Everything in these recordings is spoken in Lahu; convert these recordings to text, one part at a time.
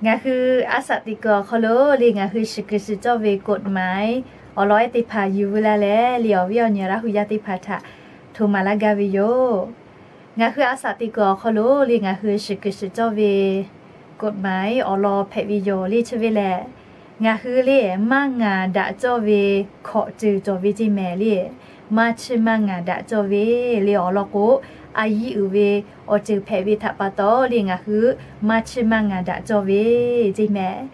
Ngaˬ hui a shaꞈ teꞈ kuiˬ awˬ hk'aw lo le ngaˬ hui shiˍ kuiˬ shiˍ cawˇ ve กฎหมาย awˬ lawn ehˉ teˇ hpaˍ yuˬ veu laˇ leh le awˬ viˉ awˬ nyi Laˇ hu yaˇ teˇ hpaˍ htaꞈ htoꞈ maˍ laˇ gaˇ ve yoˬ. Ngaˬ hui a shaꞈ teꞈ kuiˬ awˬ hk'aw lo le ngaˬ hui shiˍ kuiˬ shiˍ cawˇ ve กฎหมาย awˬ lawn hpehꞈ ve yoˬ le chi ve lehˬ, ngaˬ hui le maˇ ngaˍ daꞈ cawˇ ve hkawꞈ ceuˬ cawˬ ve ceˇ mehˍ le. Maˇ chiˇ maˇ ngaˍ daꞈ cawˇ ve le awˬ lawn k'o, a yiˇ uiˍ ve awˬ ceuˬ hpehꞈ ve htaꞈ pa taw le ngaˬ hui maˇ chiˇ maˇ ngaˍ daꞈ cawˇ ve ceˇ mehˍ.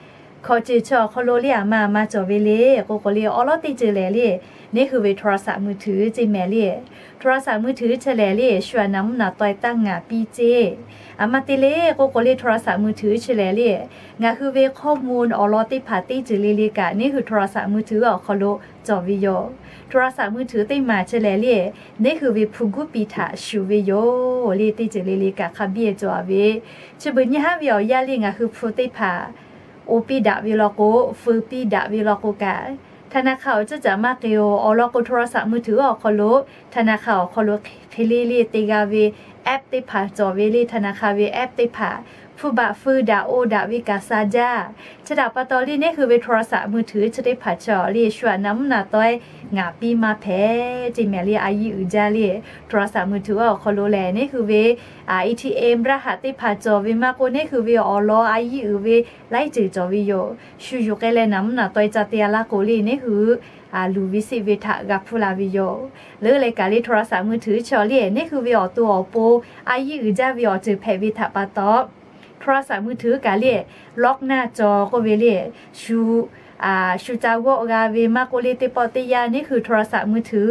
Hkawꞈ ceuˬ chi awˬ hk'aw lo le aˬ ma aˬ ma cawˬ ve le k'oˆ k'o le awˬ lawn teˇ ceuˬ lehˬ le, neˇ hui ve โทรศัพท์มือถือ ceˇ mehˍ le. โทรศัพท์มือถือ chi lehˬ le shu aˬ naˍ mvuhˇ naˍ taweh taˇ ngaˍ piˇ ceˇ. Aˬ ma te le k'oˆ k'o le โทรศัพท์มือถือ chi lehˬ le, ngaˬ hui ve ข้อมูล awˬ lawn teˇ hpaˍ teˇ ceuˬ le le kaꞈ neˇ hui โทรศัพท์มือถือ awˬ hk'aw lo cawˬ ve yoˬ. โทรศัพท์มือถือ teˇ maˬ chi lehˬ le, neˇ hui ve hpu guˉ piˍ htaꞈ shuˍ ve yoˬ le teˇ ceuˬ le le kaꞈ hk'a biˇ cawˬ a ve. Chi beuꞈ nyi haˉ ve awˬ yanˇ le ngaˬ hui hpu teˇ hpaˍ oˇ piˇ daꞈ ve law k'o, feu piˇ daꞈ ve law k'o kaꞈ, ธนาคาร awˬ ceuˬ caꞈ maˇ k'e-oˬ. Awˬ lawn k'o โทรศัพท์มือถือ awˬ hk'aw lo ธนาคาร awˬ hk'aw lo hk'e le le te g'a ve app teˇ hpaˍ cawˬ ve le ธนาคาร ve app teˇ hpaˍ hpu baꞈ feu daꞈ oˇ daꞈ ve kaꞈ sha jaˇ. Chi htaꞈ pa taw le neˇ hui ve โทรศัพท์มือถือ chi teˇ hpaˍ chi awˬ le shu aˬ naˍ mvuhˇ naˍ taweh ngaˍ piˇ maˇ hpehꞈ ceˇ mehˍ le a yiˇ uiˍ jaˇ le โทรศัพท์มือถือ awˬ hk'aw lo lehˬ neˇ hui ve ATM รหัส teˇ hpaˍ cawˬ ve maˇ k'oˆ neˇ hui ve awˬ lawn a yiˇ uiˍ ve laiˉ ceuˬ cawˬ ve yoˬ. Shu yuˬ k'ai leh naˍ mvuhˇ naˍ taweh ca te a laˇ k'o le neˇ hui luˬ ve siˆ ve htaꞈ g'a hpuˇ la ve yoˬ. Leuˉ leh kaꞈ le โทรศัพท์มือถือ chi awˬ le neˇ hui ve awˬ to awˬ pon a yiˇ uiˍ jaˇ ve awˬ ceuˬ hpehꞈ ve htaꞈ pa taw โทรศัพท์มือถือ kaꞈ le ล็อกหน้าจอ k'oˆ ve le shu shu ca g'awˆ g'a ve maˇ k'oˆ le teˇ pawˆ teˇ yanˇ neˇ hui โทรศัพท์มือถือ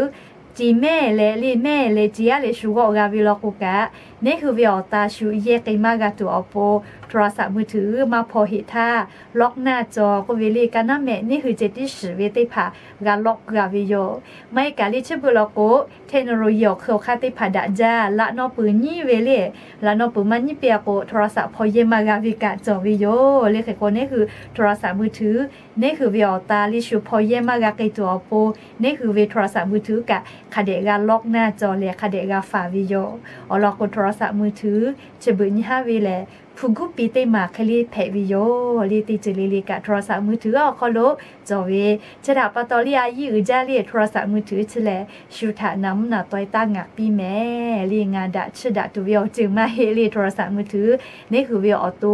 ceˬ mehˇ leh le mehˇ leh ceˬ aˉ leh shu g'awˆ g'a ve law k'o kaꞈ, neˇ hui ve awˬ ta shu yehˇ k'ai maˇ g'a tuˬ awˬ pon โทรศัพท์มือถือ maˇ hpaw heꞈ htaˇ, ล็อกหน้าจอ k'oˆ ve le ka naˉ mehˆ neˇ hui ceh tiˉ shiˍ ve teˇ hpaˍ g'a ล็อก g'a ve yoˬ. Maˇ heˆ kaꞈ le chi beuꞈ law k'o, technology awˬ hkui awˬ hk'aˇ teˇ hpaˍ daꞈ jaˇ laꞈ naw peuˬ nyiˉ ve le, laꞈ naw peuˬ maˇ nyiˉ piˇ a k'o โทรศัพท์ hpaw yehˇ maˇ g'a ve kaꞈ cawˬ ve yoˬ le. Hk'e k'o neˇ hui โทรศัพท์มือถือ neˇ hui ve awˬ ta le shu hpaw yehˇ maˇ g'a k'ai tuˬ awˬ pon neˇ hui ve โทรศัพท์มือถือ kaꞈ hk'a dehꞈ g'a ล็อกหน้าจอ leh hk'a dehꞈ g'a faˍ ve yoˬ. Awˬ lawn k'o โทรศัพท์มือถือ chi beuꞈ nyi haˉ ve lehˬ, hpu guˉ piˍ teˇ maˬ hk'e le hpehꞈ ve yoˬ le teˇ ceuˬ le le kaꞈ โทรศัพท์มือถือ awˬ hk'aw lo cawˬ ve. Chi htaꞈ pa taw le a yiˇ uiˍ jaˇ le โทรศัพท์มือถือ chi lehˬ shu htaꞈ naˍ mvuhˇ naˍ taweh taˇ ngaˍ piˇ mehˍ le ngaˬ daꞈ chiˇ daꞈ tuˬ ve awˬ ceuˬ maˇ heˆ le โทรศัพท์มือถือ neˇ hui ve awˬ to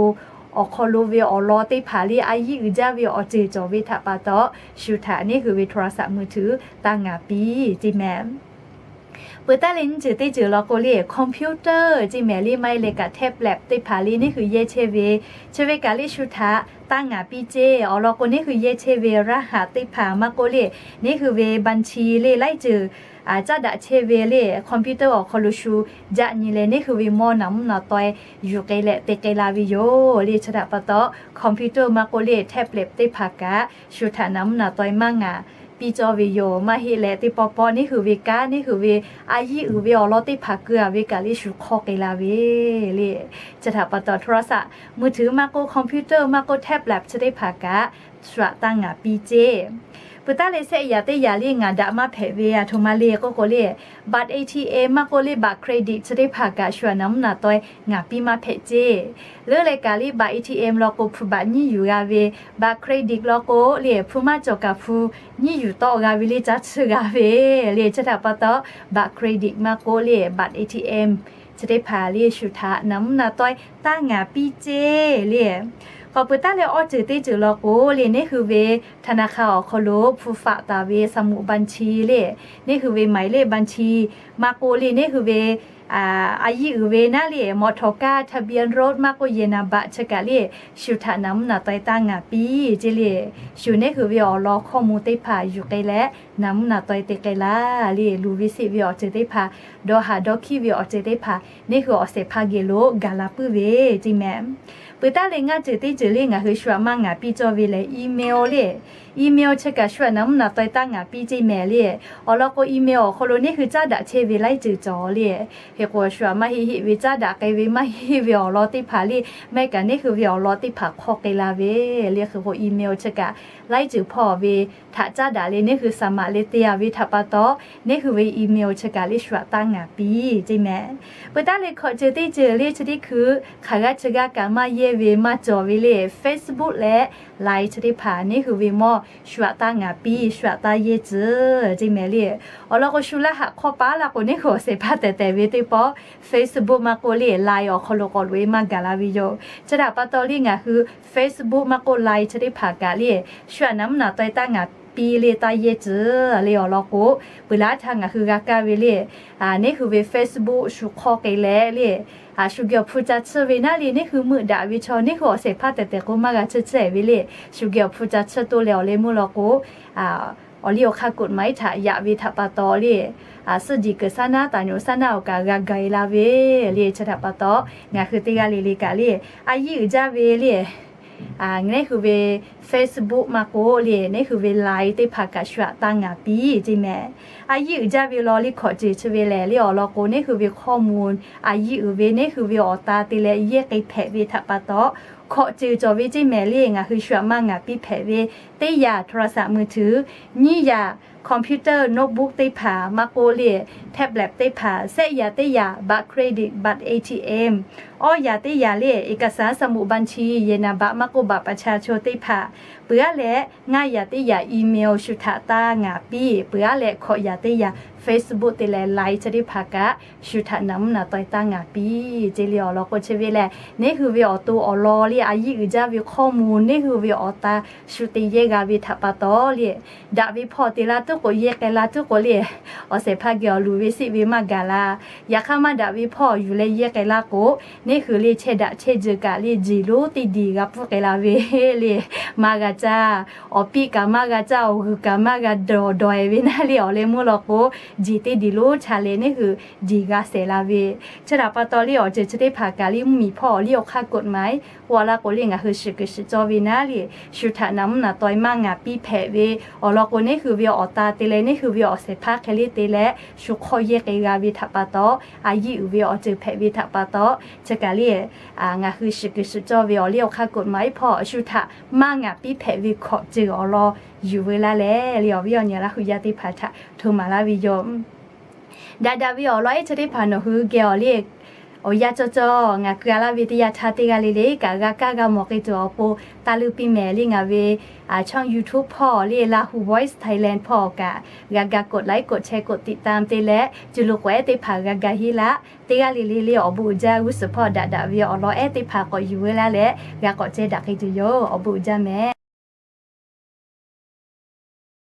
awˬ hk'aw lo ve awˬ lawn teˇ hpaˍ le a yiˇ uiˍ jaˇ ve awˬ ceuˬ cawˬ ve htaꞈ pa taw, shu htaꞈ neˇ hui ve โทรศัพท์มือถือ taˇ ngaˍ piˇ ceˇ mehˍ. Peuˬ taˇ leh nyiˇ ceuˬ teˇ ceuˬ law k'o le computer ceˇ mehˍ le maˇ heˆ leh kaꞈ tablet teˇ hpaˍ le neˇ hui yehˇ chehˇ ve, chi ve kaꞈ le shu htaꞈ taˇ ngaˍ piˇ ceˇ. Awˬ lawn k'o neˇ hui yehˇ chehˇ ve รหัส teˇ hpaˍ maˇ k'oˆ le, neˇ hui ve บัญชี le laiˉ ceuˬ caˉ daꞈ chehˇ ve le computer awˬ hk'aw lo shu jaˆ nyi leh neˇ hui ve mawˇ naˍ mvuhˇ naˍ taweh yuˬ k'ai leh te k'ai la ve yoˬ le. Chi htaꞈ pa taw computer maˇ k'oˆ le tablet teˇ hpaˍ kaꞈ shu htaꞈ naˍ mvuhˇ naˍ taweh maˇ ngaˍ piˇ cawˇ ve yoˬ. Maˇ heˆ leh teˇ pawˆ pawˆ neˇ hui ve kanˉ neˇ hui ve a yiˇ uiˍ ve awˬ lawn teˇ hpaˍ keu a ve kaꞈ le shu hk'aw k'ai la ve le. Chi htaꞈ pa taw โทรศัพท์มือถือ maˇ k'oˆ computer maˇ k'oˆ tablet chi teˇ hpaˍ kaꞈ shu htaꞈ taˇ ngaˍ piˇ ceˇ. Peuˬ taˇ leh sehˆ yaꞈ teˇ yaꞈ le ngaˬ daꞈ maˇ hpehꞈ ve a htoꞈ ma le k'oˆ k'o le, บัตร ATM maˇ k'oˆ le บัตรเครดิต chi teˇ hpaˍ kaꞈ shu htaꞈ naˍ mvuhˇ naˍ taweh ngaˍ piˇ maˇ hpehꞈ ceˇ. Leuˉ leh kaꞈ le บัตร ATM law k'o hpu baꞈ nyiˉ yuˬ g'a ve, บัตรเครดิต law k'o le hpu maˇ cawˬ kaꞈ hpu nyiˉ yuˬ tawˆ g'a ve le caˇ tsuhˇ g'a ve le. Chi htaꞈ pa taw บัตรเครดิต maˇ k'oˆ le บัตร ATM chi teˇ hpaˍ le shu htaꞈ naˍ mvuhˇ naˍ taweh taˇ ngaˍ piˇ ceˇ le. K'awꞈ peuˬ taˇ leh awˬ ceuˬ teˇ ceuˬ law k'o le neˇ hui ve ธนาคาร awˬ hk'aw lo hpu faꞈ taˍ ve สมุดบัญชี le, neˇ hui ve หมายเลขบัญชี maˇ k'oˆ le neˇ hui ve a yiˇ uiˍ ve naˉ le mawˬ htawnˍ kaˇ ทะเบียนรถ maˇ k'oˆ เอกสาร บัตร chi kaꞈ le shu htaꞈ naˍ mvuhˇ naˍ taweh taˇ ngaˍ piˇ ceˇ le. Shu neˇ hui ve awˬ lawn hkawˇ mvuh teˇ hpaˍ yuˬ k'ai leh naˍ mvuhˇ naˍ taweh te k'ai la le luˬ ve siˆ ve awˬ ceuˬ teˇ hpaˍ, dawˇ haˍ dawˇ hkiˇ ve awˬ ceuˬ teˇ hpaˍ neˇ hui awˬ shehˍ hpaˇ geh lo gaˬ la puiˉ ve ceˇ mehˍ. Peuˬ taˇ leh ngaˇ ceuˬ teˇ ceuˬ le ngaˬ hui shu htaꞈ maˇ ngaˍ piˇ cawˇ ve lehˬ email le. Email chi kaꞈ shu htaꞈ naˍ mvuhˇ naˍ taweh taˇ ngaˍ piˇ ceˇ mehˍ le. Awˬ lawn k'o email awˬ hk'aw lo neˇ hui caˉ daꞈ chehˇ ve laiˉ ceuˬ cawˬ le. Hk'e k'o shu htaꞈ maˇ heˆ heˆ ve caˉ daꞈ k'ai ve maˇ heˆ ve awˬ lawn teˇ hpaˍ le, maˇ heˆ kaꞈ neˇ hui ve awˬ lawn teˇ hpaˍ hk'aw k'ai la ve le. Hk'e k'o email chi kaꞈ laiˉ ceuˬ hpawˇ ve htaꞈ caˉ daꞈ leh neˇ hui สมัคร le te a ve htaꞈ pa taw, neˇ hui ve email chi kaꞈ le shu aꞈ taˇ ngaˍ piˇ ceˇ mehˍ. Peuˬ taˉ le hkawꞈ ceuˬ teˇ ceuˬ le chi teˇ hkui hk'aˬ g'aˇ chi g'aˇ kaꞈ maˇ yehˇ ve maˇ cawˬ ve le Facebook leh Line chi teˇ hpaˍ neˇ hui ve mawˇ shu aꞈ taˇ ngaˍ piˇ, shu aꞈ taˇ yehˇ tcuh ceˇ mehˍ le. Awˬ lawn k'o, shu laˇ haꞈ hk'awˇ paˉ la k'o, neˇ hui awˬ shehˍ hpaˇ tehˬ tehˬ ve teˇ pawˆ Facebook maˇ k'oˆ le Line awˬ hk'aw lo k'awꞈ loꞈ e maˇ gaˬ la ve yoˬ. Chi htaꞈ pa taw le ngaˬ hui Facebook maˇ k'oˆ Line chi teˇ hpaˍ kaꞈ le shu aꞈ naˍ mvuhˇ naˍ taw e taˇ ngaˍ piˇ le taˇ yehˇ tcuh le awˬ lawn k'o, peuˬ laˇ htaˇ ngaˬ hui g'a kaˇ ve le neˇ hui ve Facebook shu hk'awˇ k'ai leh le shu geh awˬ hpu ca tsuhˇ ve naˉ le, neˇ hui meuˆ daꞈ ve chaw neˇ hui awˬ shehˍ hpaˇ tehˬ tehˬ k'o maˇ g'a tsuhˇ tsuhˇ e ve le, shu geh awˬ hpu ca tsuhˇ toˇ leh awˬ leh meuˇ law k'o, awˬ liˇ awˬ hk'aˇ กฎหมาย htaꞈ yaꞈ ve htaꞈ pa taw le, suhˆ diˬ kuiˬ saˉ naˉ taˍ nyoˍ saˉ naˉ awˬ kaꞈ g'a gaˬ e la ve le. Chi htaꞈ pa taw, ngaˬ hui teˇ g'aˇ le le kaꞈ le a yiˇ uiˍ jaˇ ve le neˇ hui ve Facebook maˇ k'oˆ le neˇ hui ve Line teˇ hpaˍ kaꞈ shu aꞈ taˇ ngaˍ piˇ ceˇ mehˍ. A yiˇ uiˍ jaˇ ve law le hkawꞈ ceuˬ chi ve lehˬ le awˬ lawn k'o, neˇ hui ve ข้อมูล a yiˇ uiˍ ve neˇ hui ve awˬ ta te leh yehˇ k'ai hpehꞈ ve htaꞈ pa taw, hkawꞈ ceuˬ cawˬ ve ceˇ mehˍ le ngaˬ hui shu aꞈ maˇ ngaˍ piˇ hpehꞈ ve, teˇ yaꞈ โทรศัพท์มือถือ, nyiˇ yaꞈ computer notebook teˇ hpaˍ maˇ k'oˆ le tablet teˇ hpaˍ, shehˆ yaꞈ teˇ yaꞈบัตรเครดิต บัตร เอทีเอ็ม, awˇ yaꞈ teˇ yaꞈ le เอกสารสมุดบัญชี yehˬ naˍ baꞈ maˇ k'oˆ บัตรประชาชน teˇ hpaˍ, peuˬ aˉ leh ngaˇ yaꞈ teˇ yaꞈ email shu htaꞈ taˇ ngaˍ piˇ, peuˬ aˉ leh hkawꞈ yaꞈ teˇ yaꞈ Facebook te leh Line chi teˇ hpaˍ kaꞈ shu htaꞈ naˍ mvuhˇ naˍ taw e taˇ ngaˍ piˇ ceˇ le awˬ lawn k'o, chi ve lehˬ neˇ hui ve awˬ to awˬ lawn le a yiˇ uiˍ jaˇ ve ข้อมูล neˇ hui ve awˬ ta shu te yehˇ g'a ve htaꞈ pa taw le, daꞈ ve hpawˇ te la tuˉ k'o yehˇ k'ai la tuˉ k'o le, awˬ shehˍ hpaˇ geh awˬ luˬ ve siˆ ve maˇ gaˬ la. Yaꞈ hk'aˇ maˇ daꞈ ve hpawˇ yuˬ leh yehˇ k'ai la k'o, neˇ hui le chehˇ daꞈ chehˇ jeuˬ kaꞈ le jeˬ lonˉ teˇ diˬ g'a pfuhˇ k'ai la ve le, maˇ g'a caˇ, awˬ piˇ kaꞈ maˇ g'a caˇ, awˬ g'uiˬ kaꞈ maˇ g'a dawˬ dawˬ e ve naˉ le awˬ leh meuˇ law k'o, jeˬ teˇ diˬ lonˉ cha leh neˇ hui jeˬ g'a shehˍ la ve. Chi htaꞈ pa taw le awˬ ceuˬ chi teˇ hpaˍ kaꞈ le mvuhˇmiˬ hpawˇ awˬ liˇ awˬ hk'aˇ กฎหมาย k'oˆ a la k'o le ngaˬ hui shiˍ kuiˬ shiˍ cawˇ ve naˉ le shu htaꞈ naˍ mvuhˇ naˍ taw e maˇ ngaˍ piˇ hpehꞈ ve awˬ lawn k'o, neˇ hui ve awˬ ta te leh neˇ hui ve awˬ shehˍ hpaˇ hk'e le te leh shu hk'awˇ yehˇ k'ai g'a ve htaꞈ pa taw, a yiˇ uiˍ ve awˬ ceuˬ hpehꞈ ve htaꞈ pa taw, chi kaꞈ le ngaˬ hui shiˍ kuiˬ shiˍ cawˇ ve awˬ liˇ awˬ hk'aˇ กฎหมาย hpawˇ shu htaꞈ maˇ ngaˍ piˇ hpehꞈ ve hkawꞈ ceuˬ awˬ lawn yuˬ veu laˇ leh le awˬ viˉ awˬ nyi Laˇ hu yaˇ teˇ hpaˍ htaꞈ hto maˍ laˇ ve yoˬ. Daꞈ daꞈ ve awˬ lawn ehˉ chi teˇ hpaˍ nawˬ hui geh awˬ le awˬ yanˇ cawˇ cawˇ ngaˬ keu a laˇ ve teˇ yanˇ htaˇ teˇ g'aˇ le le kaꞈ g'a kaˇ g'a mawˬ k'ai tuˬ awˬ pon taˇ leuˇ piˇ mehˍ le ngaˬ ve ช่อง YouTube hpawˇ le Lahu Voice Thailand hpawˇ kaꞈ g'a ga กดไลค์ กดแชร์ กดติดตาม te leh cuˇ lu k'awehˉ teˇ hpaˍ g'a ga heˆ laˇ. Teˇ g'aˇ le le le awˬ bon uiˍ jaˇ g'uˇ suhˍ hpawˇ daꞈ daꞈ ve awˬ lawn ehˉ teˇ hpaˍ k'awꞈ yuˬ veu laˇ leh g'a k'awꞈ ceh daꞈ k'ai tuˬ yoˬ. Awˬ bon uiˍ jaˇ mehˍ.